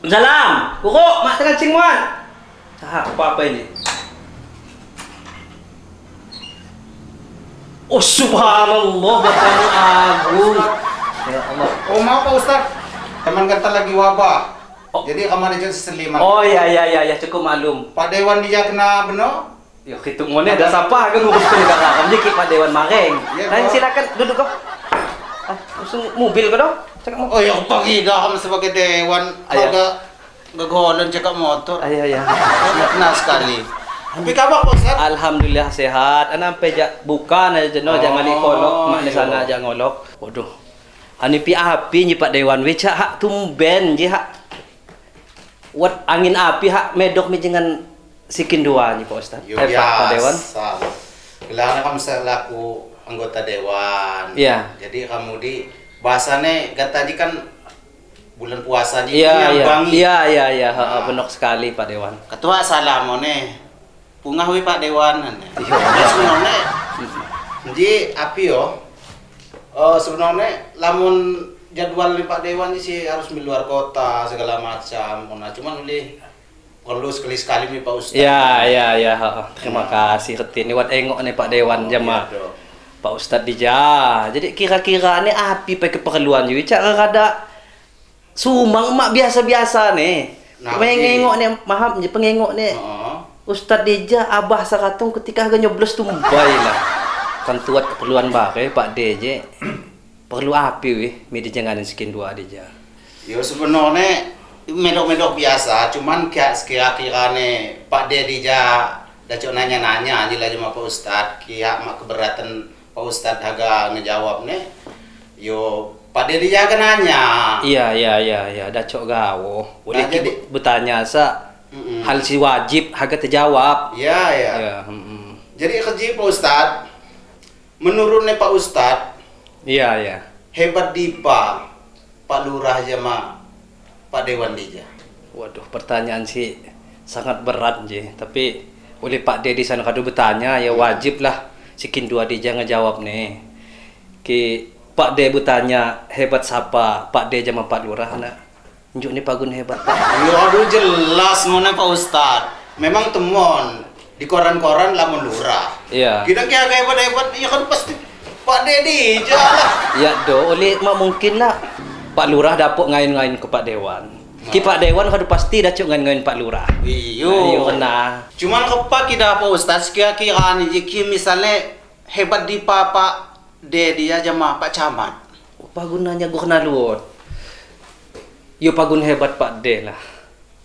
Salam. Kuruk mak tengah cingmuan. Apa ini? Oh subhanallah, bertamu agung. Ya Allah. Oh maaf Pak Ustaz. Teman kata lagi wabah. Oh. Jadi kamar dia seseliman. Oh ya ya ya ya cukup maklum. Pak Dewan dia kena benar? Ya hitung ngone ada siapa kan ngurus ke negara. Kamu Pak Dewan mareng. Ya, nah, silakan duduk kau. Ah, langsung mobil kau dong. Cakap oh ya pagi dah kamu sebagai dewan agak gegolan cakap motor. Ayo ya. Kena sekali. Tapi kabar Pak Ustaz? Alhamdulillah sehat. Ana sampai jak bukan aja jeno jangan kolok mak di sana aja ngolok. Waduh. Ani pi api nyi Pak Dewan we cak hak tumben je hak. Wat angin api hak medok mi jangan sikin dua nyi Pak Ustaz. Yo, Pak Dewan. Gelarnya kamu selaku anggota dewan. Iya. Jadi kamu di bahasane kata kan bulan puasa ji iya iya iya iya nah. Benok sekali Pak Dewan. Ketua salamone. Pungah wi Pak Dewan. Iya. Sebenarnya ji api yo. Sebenarnya lamun jadwal Pak Dewan sih harus di luar kota segala macam. Nah, cuman oleh perlu sekali-sekali nih Pak Ustaz. Iya iya iya, terima kasih reti ni wat engok nih Pak Dewan jama. Pak Ustaz dija. Jadi kira-kira ni api pakai keperluan juga cak rada sumang mak biasa-biasa nih. Nah, pengengok nih maham je pengengok nih. Ustaz dija abah sakatung ketika haga nyoblos tumbai lah. Kan tuat keperluan bare Pak DJ. Perlu api weh mi jangan skin dua dija. Yo sebenarnya medok-medok biasa, cuman kayak kira-kira nih Pak D dija dah cok nanya-nanya aja lah sama Pak Ustaz, kia mak keberatan Pak Ustaz haga ngejawab nih. Yo Pak D dija kan nanya. Iya iya iya iya dah cok gawo. Boleh nah, jadi bertanya sa hal si wajib haga terjawab. Iya iya. Ya, Jadi kerja Pak Ustaz, menurut nih Pak Ustaz. Iya iya. Hebat di Pak Lurah sama Pak Dewan Dija. Waduh, pertanyaan sih sangat berat je. Tapi oleh Pak D di sana kadu bertanya ya wajib lah sikin dua Dija ngejawab nih. Ki Pak D bertanya hebat siapa? Pak D sama Pak Lurah nak. Njuk ni pagun hebat Pak. Ya aduh jelas ngona Pak Ustad. Memang temon di koran-koran lamun lurah. Iya. Kira kira hebat-hebat ya kan pasti Pak D Dija lah. Ya do oleh mak mungkin lah Pak Lurah dapuk ngain-ngain ke Pak Dewan. Ki Pak Dewan kadu pasti dah cuk ngain-ngain Pak Lurah. Iyo. Iyo kena. Cuman kepak kita Pak Ustaz kira-kira ni jiki misalnya hebat di Pak D dia sama Pak Camat. Apa gunanya gua kena luot? Yo pagun hebat Pak D lah.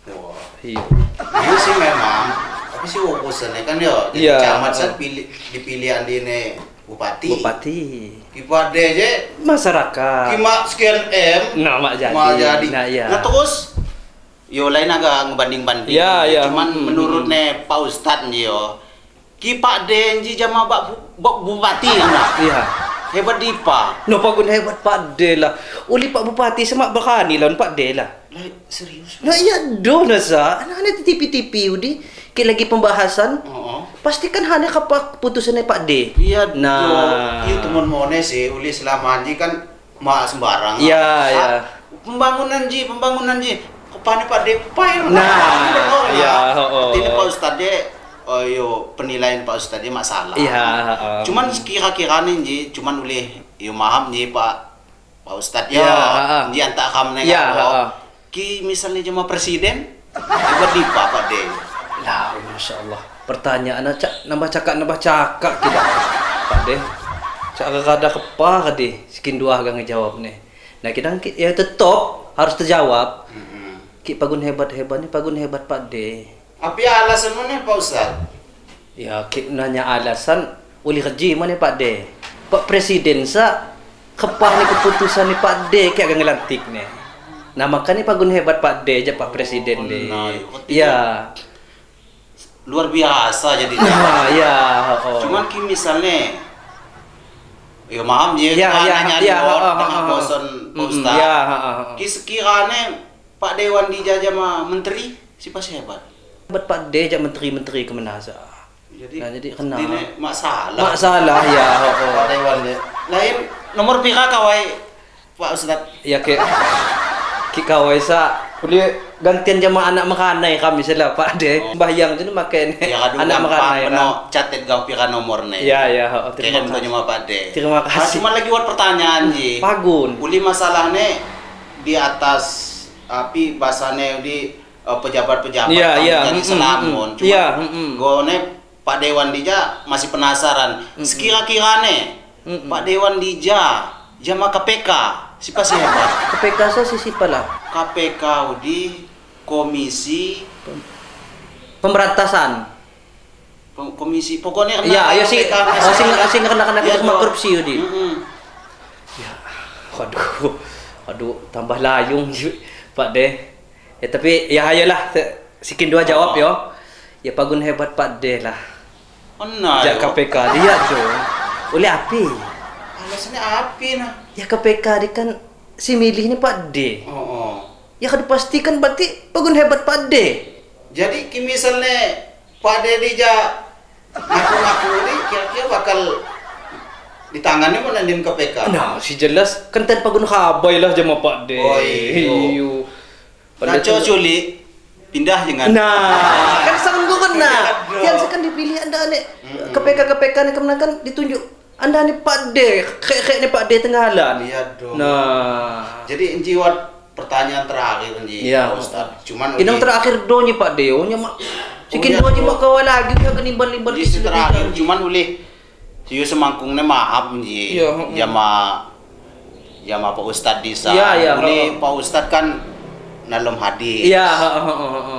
Wah. Iyo. Iyo sih memang. Tapi sih urusannya kan yo. Jadi ya, camat saat pilih dipilih andine bupati. Bupati. Ki Pak D je masyarakat. Ki mak sekian M. Nah, mak jadi. Mak jadi. Nah, iya. Nah terus yo lain agak ngebanding-banding. Ya, ya. Cuman menurut ne Pak Ustad nih yo. Ki Pak D nji jama bak bupati nah. Iya. Hebat di Pak. No pagun hebat Pak D lah. Uli Pak Bupati semak berani lawan Pak D lah. Lah serius. Nah iya doh nasa. Anak-anak TV-TV udi ki lagi pembahasan. Pasti kan hanya kapak keputusannya Pak D. Iya. Nah, iya temen mone sih uli selama ji kan mak sembarang. Iya, iya. Pembangunan ji, pembangunan ji. Kepane Pak D pai. Nah, iya, heeh. Ini Pak Ustad D. Oh yo penilaian Pak Ustad dia masalah. Iya, cuman kira-kira nih ji, cuman oleh yo maham ji Pak Ustad ya. Ji antak kam nih. Iya, Ki misalnya cuma presiden hebat di Pak D. Lah, Masya Allah. Pertanyaan cak nambah cakak kita. Pak D. Cak rada kepar deh, skin dua agak ngejawab nih. Nah, kita ya tetap harus terjawab. Ki pagun hebat-hebat nih, pagun hebat Pak D. Apa alasan mana Pak Ustaz? Ya, ki nanya alasan oleh kerja mana Pak D. Pak Presiden sa kepar nih keputusan nih Pak D ki agak ngelantik nih. Nah, makanya pagun hebat Pak D aja Pak Presiden deh. Nah, ya. Luar biasa jadi. Nah, ya. Oh. Cuman ki misalnya ya maham je ya, nanya ya, tengah bosan Pak Ustaz. Ya, Ki sekiranya Pak Dewan dijajah sama menteri, siapa sih hebat? Hebat Pak D aja menteri-menteri kemenasa. Jadi, nah, jadi kena. Ini masalah. Masalah ya. Pak Dewan deh. Lain nomor pira kawai Pak Ustaz? Ya ki kawai sa Boleh gantian jama anak makanai kami misalnya Pak De. Oh. Bayang je makan ya, anak makanai kan. Catat gau pira nomornya. Ya ya, terima kasih. Pak De. Terima kasih. Cuma lagi buat pertanyaan ji. Pagun. Uli masalahnya di atas api bahasane di pejabat-pejabat ya, ya. Jadi selamun. Cuma ya, gone Pak Dewan Dija masih penasaran. Sekira-kira nih Pak Dewan Dija jama KPK siapa sih hebat? KPK saya siapa lah? KPK di Komisi Pemberantasan. Komisi pokoknya ya, ayo sih. Asing kena ya, korupsi di. Ya, waduh, tambah layung Pak De. Ya tapi ya ayolah sikin dua jawab yo. Ya pagun hebat Pak De lah. Oh, nah, ya KPK dia tuh. Oleh api. Alasannya api nah. Ya KPK dia kan si milih ni Pak D. Oh. Ya kan pastikan berarti pagun hebat Pak D. Jadi misalnya Pak D dia ngaku-ngaku ni kira-kira bakal ditangani mana di KPK. Nah, si jelas kan tanpa pagun khabai lah jama Pak D. Oh iyo. Nah, culi pindah jangan. Nah, kan sanggup kan nah. Yang sekarang dipilih anda ni KPK ni kemenangan ditunjuk anda ni Pak D, kek ni Pak D tenggalan. Iya dong. Nah, jadi inji wat pertanyaan terakhir inji ya. Pak Ustaz. Cuman inang terakhir donya Pak D, nya mak sikin dua mak kawal lagi nya kenimbal-nimbal di terakhir cuman ulih siu semangkungnya maaf inji. Ya, jama Pak Ustaz disa. Ya, ya, ulih Pak Ustaz kan nalom hadis. Iya,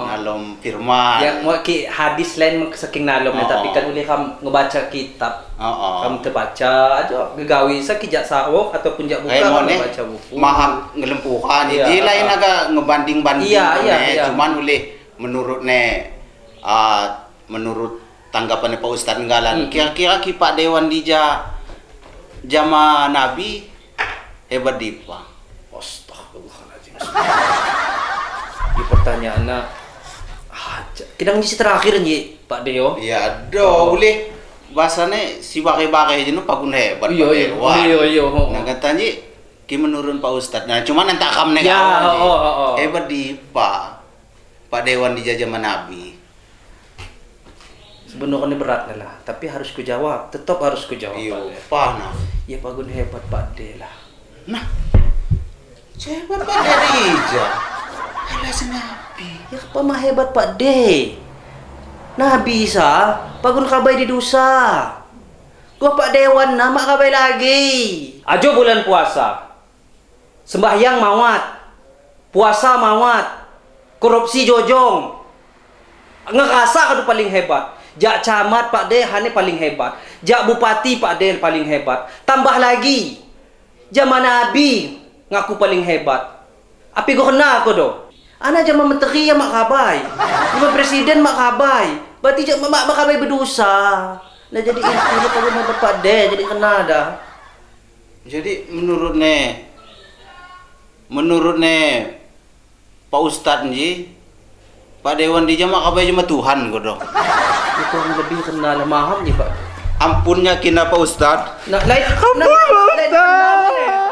nalom firman. Ya, mau ki hadis lain saking nalom ya, tapi kan ulih kam ngebaca kitab. Kam terbaca aja gegawi sakijak sawok ataupun jak buka kam baca buku. Maham ngelempuhan. Ya, jadi lain agak ngebanding-banding ya, ya, cuman ulih menurut ne menurut tanggapan Pak Ustaz Nggalan, kira-kira ki Pak Dewan Dija jama Nabi hebat dipa. Astagfirullahaladzim. Di pertanyaan nak kidang si terakhir nih Pak Deo. Iya do, boleh bahasane si bare-bare jenuh pagun hebat iya, Pak Dewan. Iya iya. Nah katanya ki menurun Pak Ustaz. Nah cuman entak kam nek ya, hebat di Pak Dewan di zaman Nabi. Sebenarnya berat lah, tapi harus ku jawab, tetap harus ku jawab. Iya, Pak nah. Ya pagun hebat Pak De lah. Nah. Hebat Pak De Dija. Alasan Nabi. Ya apa mah hebat Pak D. Nabi sa pagun kabai di dosa. Gua Pak Dewan nama kabai lagi. Ajo bulan puasa. Sembahyang mawat. Puasa mawat. Korupsi jojong. Ngerasa kadu paling hebat. Jak camat Pak D hane paling hebat. Jak bupati Pak D paling hebat. Tambah lagi. Zaman Nabi ngaku paling hebat. Api gua kena aku do. Ana jama menteri ya mak kabai. Jama presiden mak kabai. Berarti jama mak kabai berdosa. Nah jadi itu kalau hebat Pak D jadi kena dah. Jadi menurut ne Pak Ustaz nji Pak Dewan di jama kabai jama Tuhan gua do. Itu kurang lebih kena lah maham ni Pak. Ampunnya kina Pak Ustaz. Nah, lain ampun Pak Ustaz.